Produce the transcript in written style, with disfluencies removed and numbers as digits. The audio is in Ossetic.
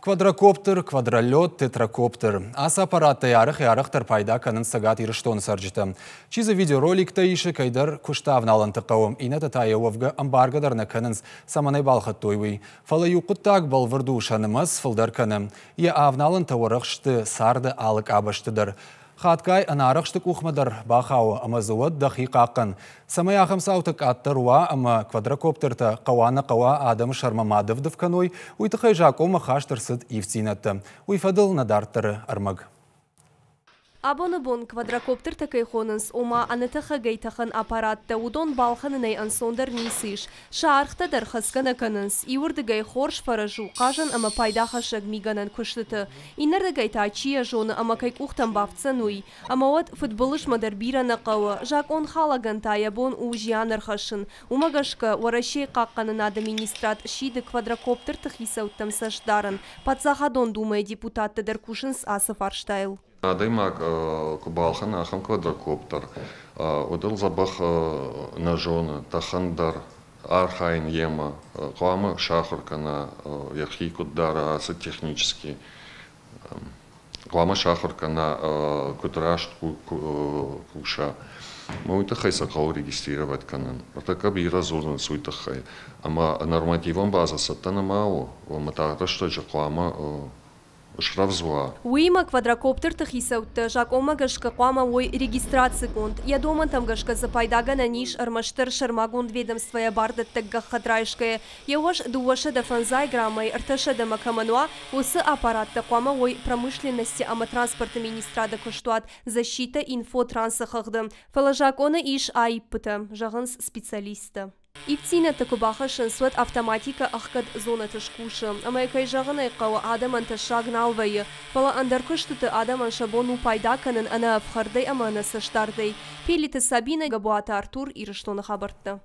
Квадрокоптер, квадролет, тетракоптер. Ацы аппараттӕй арӕхӕй-арӕхдӕр пайда кӕнынц Цӕгат Ирыстоны цӕрджытӕ. Чи дзы видеороликтӕ исы, кӕйдӕр куысты авналӕнты хъӕуы, иннӕтӕ та йӕ уӕвгӕ ӕмбаргӕ дӕр нӕ кӕнынц, цӕмӕн ӕй балхӕдтой, уый. Фӕлӕ иу хъуыддаг бӕлвырд у, сӕ нымӕц фылдӕр кӕны. Йӕ авналӕнтӕ уӕрӕх сты царды алы къабӕзты дӕр. Хатгай ӕнарӕхсты къухмӕ дӕр бахауы ӕмӕ дзы уӕд дӕхи хъахъхъӕн. Цӕмӕй ахӕм цаутӕ къаддӕр уа ӕмӕ квадрокоптертӕ хъӕуа-нӕ хъӕуа адӕмы сӕрмӕ ма дывдыв кӕной, уый тыххӕй закъонмӕ хаст ӕрцыд ивддзинӕдтӕ. Уый фӕдыл нӕ дарддӕры ӕрмӕг. Абоны бон квадрокоптертӕ кӕй хонынц, ома ӕнӕтӕхӕгӕй тӕхӕн аппараттӕ, уыдон балхӕнынӕй ӕнцондӕр ницы ис. Сӕ ӕргътӕ дӕр хӕцгӕ нӕ кӕнынц. Иуырдыгӕй хорз фӕрӕз у хъазӕн ӕмӕ пайдахӕссӕг мигӕнӕн куыстыты. Иннӕрдыгӕй та, чи йӕ зоны ӕмӕ кӕй къухтӕм бафтдзӕн, уый. Ӕмӕ уӕд фыдбылызмӕ дӕр бирӕ нӕ хъӕуы. Закъонхалӕгӕн та йӕ бон у зиан ӕрхӕссын. Уымӕ гӕсгӕ Уӕрӕсейы Хъахъхъӕнынады министрад сиды квадрокоптерты хицӕуттӕм цӕст дарын. Паддзахадон Думӕйы депутаттӕ дӕр кусынц ацы фарстайыл. Адӕймаг куы балхӕна ахӕм квадрокоптер, уӕд ыл дзӕбӕх нӕ зоны, тӕхӕн дӕр архайын йемӕ, хъуамӕ сахуыр кӕна йӕхи куыд дара ацы технически, хъуамӕ сахуыр кӕна куыд раст куса. Уый тыххӕй сӕ хъӕуы регистрировать кӕнын. Ныртӕккӕ бирӕ дзурынц уый тыххӕй, ӕмӕ нормативон базӕ цӕттӕ нӕма у, ӕмӕ тагъд рӕстӕджы хъуамӕ срӕвдз уа. Уыимӕ квадрокоптерты хицӕуттӕ закъонмӕ гӕсгӕ хъуамӕ уой регистрацигонд. Йӕ домӕнтӕм гӕсгӕ дзы пайдагӕнӕн ис ӕрмӕстдӕр сӕрмагонд ведомствойӕ бардӕттӕг гӕххӕтт райсгӕйӕ. Йӕ уӕз 250 граммӕй 300-мӕ кӕмӕн уа, уыцы аппараттӕ хъуамӕ уой промышленности ӕмӕ транспорты министрады куыстуат Защита Инфотранс-ы хыгъды. Фӕлӕ закъоны ис аиппытӕ, зӕгъынц специалисттӕ. Ивддзинӕдтӕ куы бахӕссынц, уӕд автоматикӕ ӕхгӕд зонӕты скусы. Ӕмӕ, кӕй зӕгъын ӕй хъӕуы, адӕмӕн тӕссаг нал вӕййы. Фӕлӕ ӕндӕр куыстыты адӕмӕн сӕ бон у пайда кӕнын ӕнӕ ӕфхӕрдӕй ӕмӕ ӕнӕ цӕстдардӕй. Пелиты Сабинӕ, Габуаты Артур, Ирыстоны хабӕрттӕ.